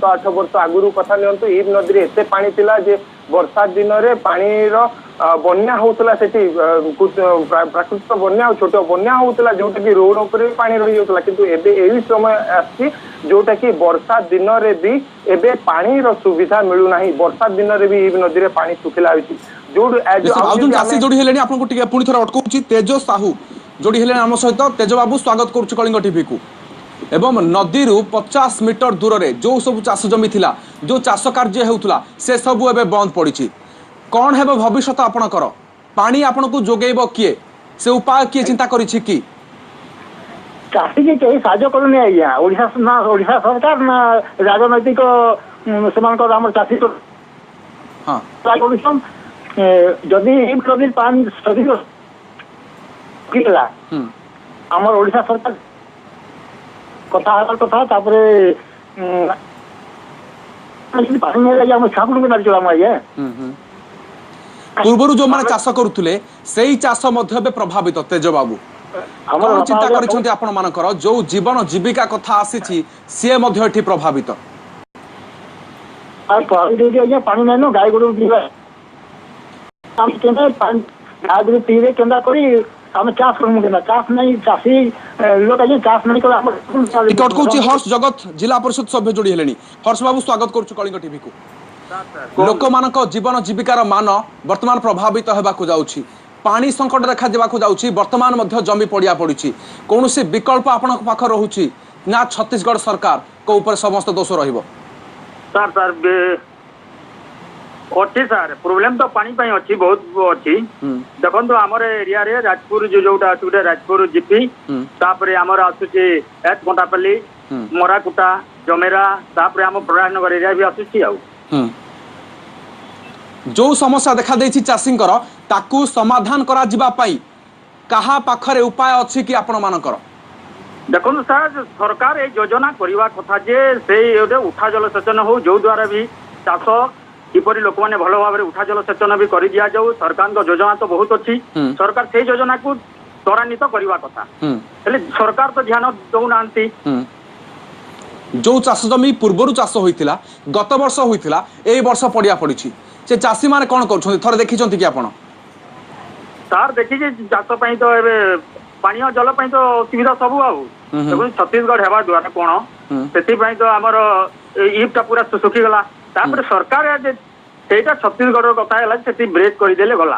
7-8 ବର୍ଷ ଆଗରୁ କଥା ନିଅନ୍ତୁ, ଇବ୍ ନଦୀରେ ଏତେ ପାଣି ଥିଲା ଯେ ବର୍ଷା ଦିନରେ ପାଣିର ବନ୍ୟା ହଉଥିଲା ସେଠି, ପ୍ରାକୃତିକ ବନ୍ୟା ଆଉ ଛୋଟ ବନ୍ୟା ହଉଥିଲା, ଯୋଉଟା କି ରୋଡ ଉପରେ ବି ପାଣି ରହିଯାଉଥିଲା। କିନ୍ତୁ ଏବେ ଏହି ସମୟ ଆସିଛି ଯୋଉଟା କି ବର୍ଷା ଦିନରେ ବି ଏବେ ପାଣିର ସୁବିଧା ମିଳୁନାହିଁ। ବର୍ଷା ଦିନରେ ବି ଇବ୍ ନଦୀରେ ପାଣି ଶୁଖିଲା ହୋଇଛି। ଯୋଉଠୁ ଆଉ ଜଣେ ଚାଷୀ ଯୋଡ଼ି ହେଲେଣି, ଆପଣଙ୍କୁ ଟିକେ ପୁଣି ଥରେ ଅଟକଉଛି। ତେଜ ସାହୁ ଯୋଡ଼ି ହେଲେଣି ଆମ ସହିତ। ତେଜ ବାବୁ, ସ୍ୱାଗତ କରୁଛୁ କଳିଙ୍ଗ ଟିଭିକୁ। ଏବଂ ନଦୀରୁ 50 ମିଟର ଦୂରରେ ଯେଉଁ ସବୁ ଚାଷ ଜମି ଥିଲା, ଯେଉଁ ଚାଷ କାର୍ଯ୍ୟ ହେଉଥିଲା, ସେ ସବୁ ଏବେ ବନ୍ଦ ପଡ଼ିଛି। କ'ଣ ହେବ ଭବିଷ୍ୟତ ଆପଣଙ୍କର? ପାଣି ଆପଣଙ୍କୁ ଯୋଗେଇବ କିଏ? ସେ ଉପାୟ କିଏ ଚିନ୍ତା କରିଛି କି? ଚାଷୀକି କେହି ସାହାଯ୍ୟ କରୁନି ଆଜ୍ଞା। ଓଡ଼ିଶା ନା ଓଡ଼ିଶା ସରକାର ନା ରାଜନୈତିକ ସେମାନଙ୍କର ଆମର ଚାଷୀ କରୁଛନ୍। ଯଦି ନଦୀ ପାଣି ଶୁଖିଗଲା, ଆମର ଓଡ଼ିଶା ସରକାର କଥା ହେବାର କଥା। ତାପରେ ପାଣି ନେଇ ଆମ ଛୁଆମାନଙ୍କୁ ମାରି ଆଜ୍ଞା। ପୂର୍ବରୁ ଯୋଉମାନେ ଚାଷ କରୁଥିଲେ ସେଇ ଚାଷ ମଧ୍ୟ ଏବେ ପ୍ରଭାବିତ। ତେଜ ବାବୁ, କଣ ଚିନ୍ତା କରିଛନ୍ତି ଆପଣ ମାନଙ୍କର? ଯୋଉ ଜୀବନ ଜୀବିକା କଥା ଆସିଛି ସିଏ ମଧ୍ୟ ଏଠି ପ୍ରଭାବିତ। ଆଜ୍ଞା ପାଣି ନାଇଁ, ଗାଈ ଗୋରୁ ପିଇବା ଗାଈ ଗୋରୁ ପିଇବେ କେନ୍ତା କରି? ଆମେ ଚାଷ କରିମୁ କେନ୍ତା? ଚାଷ ନାଇଁ, ଚାଷୀ ଲୋକ ଆଜ୍ଞା ଚାଷ ନାଇଁ କଲେ ଆମର ଟିକେ ଅଟକଉଛି। ହର୍ଷ ଜଗତ ଜିଲ୍ଲା ପରିଷଦ ସଭ୍ୟ ଯୋଡ଼ି ହେଲେଣି। ହର୍ଷ ବାବୁ, ସ୍ୱାଗତ କରୁଛୁ କଳିଙ୍ଗ ଟିଭିକୁ। ଲୋକମାନଙ୍କ ଜୀବନ ଜୀବିକାର ମାନ ବର୍ତ୍ତମାନ ପ୍ରଭାବିତ ହେବାକୁ ଯାଉଛି, ପାଣି ସଙ୍କଟ ଦେଖାଯିବାକୁ ଯାଉଛି, ବର୍ତ୍ତମାନ ମଧ୍ୟ ଜମି ପଡ଼ିଆ ପଡ଼ିଛି। କୌଣସି ବିକଳ୍ପ ଆପଣଙ୍କ ପାଖରେ ରହୁଛି ନା ଛତିଶଗଡ଼ ସରକାରଙ୍କ ଉପରେ ସମସ୍ତ ଦୋଷ ରହିବ? ସାର୍, ସାର୍ ଅଛି ସାର୍, ପ୍ରୋବ୍ଲେମ ତ ପାଣି ପାଇଁ ଅଛି, ବହୁତ ଅଛି। ଦେଖନ୍ତୁ, ଆମର ଏରିଆରେ ରାଜପୁର ଯୋଉଟା ଅଛି ଗୋଟେ ରାଜପୁର ଜିପି, ତାପରେ ଆମର ଆସୁଛି ଏଚ୍ କଣ୍ଟାପାଲି, ମରାକୁଟା, ଜମେରା, ତାପରେ ଆମ ପ୍ରୟାଗନଗର ଏରିଆ ବି ଆସୁଛି। ଆଉ ଯୋଉ ସମସ୍ୟା ଦେଖାଦେଇଛି ଚାଷୀଙ୍କର, ତାକୁ ସମାଧାନ କରାଯିବା ପାଇଁ କାହା ପାଖରେ ଉପାୟ ଅଛି କି ଆପଣମାନଙ୍କର? ଦେଖନ୍ତୁ ସାର୍, ସରକାର ଏଇ ଯୋଜନା କରିବା କଥା ଯେ ସେଇ ଗୋଟେ ଉଠା ଜଳସେଚନ ହଉ, ଯୋଉ ଦ୍ୱାରା ବି ଚାଷ କିପରି ଲୋକମାନେ ଭଲ ଭାବରେ ଉଠା ଜଳସେଚନ ବି କରି ଦିଆଯାଉ। ସରକାରଙ୍କ ଯୋଜନା ତ ବହୁତ ଅଛି, ସରକାର ସେଇ ଯୋଜନାକୁ ତ୍ୱରାନ୍ୱିତ କରିବା କଥା, ହେଲେ ସରକାର ତ ଧ୍ୟାନ ଦଉନାହାନ୍ତି। ଯୋଉ ଚାଷ ଜମି ପୂର୍ବରୁ ଚାଷ ହୋଇଥିଲା, ଗତ ବର୍ଷ ହୋଇଥିଲା, ଏଇ ବର୍ଷ ପଡ଼ିଆ ପଡ଼ିଛି, ସେ ଚାଷୀମାନେ କ'ଣ କରୁଛନ୍ତି ଥରେ ଦେଖିଛନ୍ତି କି ଆପଣ? ସାର୍ ଦେଖିଛି, ଚାଷ ପାଇଁ ତ ଏବେ ପାନୀୟ ଜଳ ପାଇଁ ତ ଅସୁବିଧା ସବୁ। ଆଉ ଦେଖନ୍ତୁ, ଛତିଶଗଡ଼ ହେବା ଦ୍ୱାରା କ'ଣ ସେଥିପାଇଁ ତ ଆମର ଇପଟା ପୁରା ଶୁଖିଗଲା। ତାପରେ ସରକାର ସେଇଟା ଛତିଶଗଡ଼ର କଥା ହେଲା, ସେଠି ବ୍ରେକ୍ କରିଦେଲେ ଗଲା।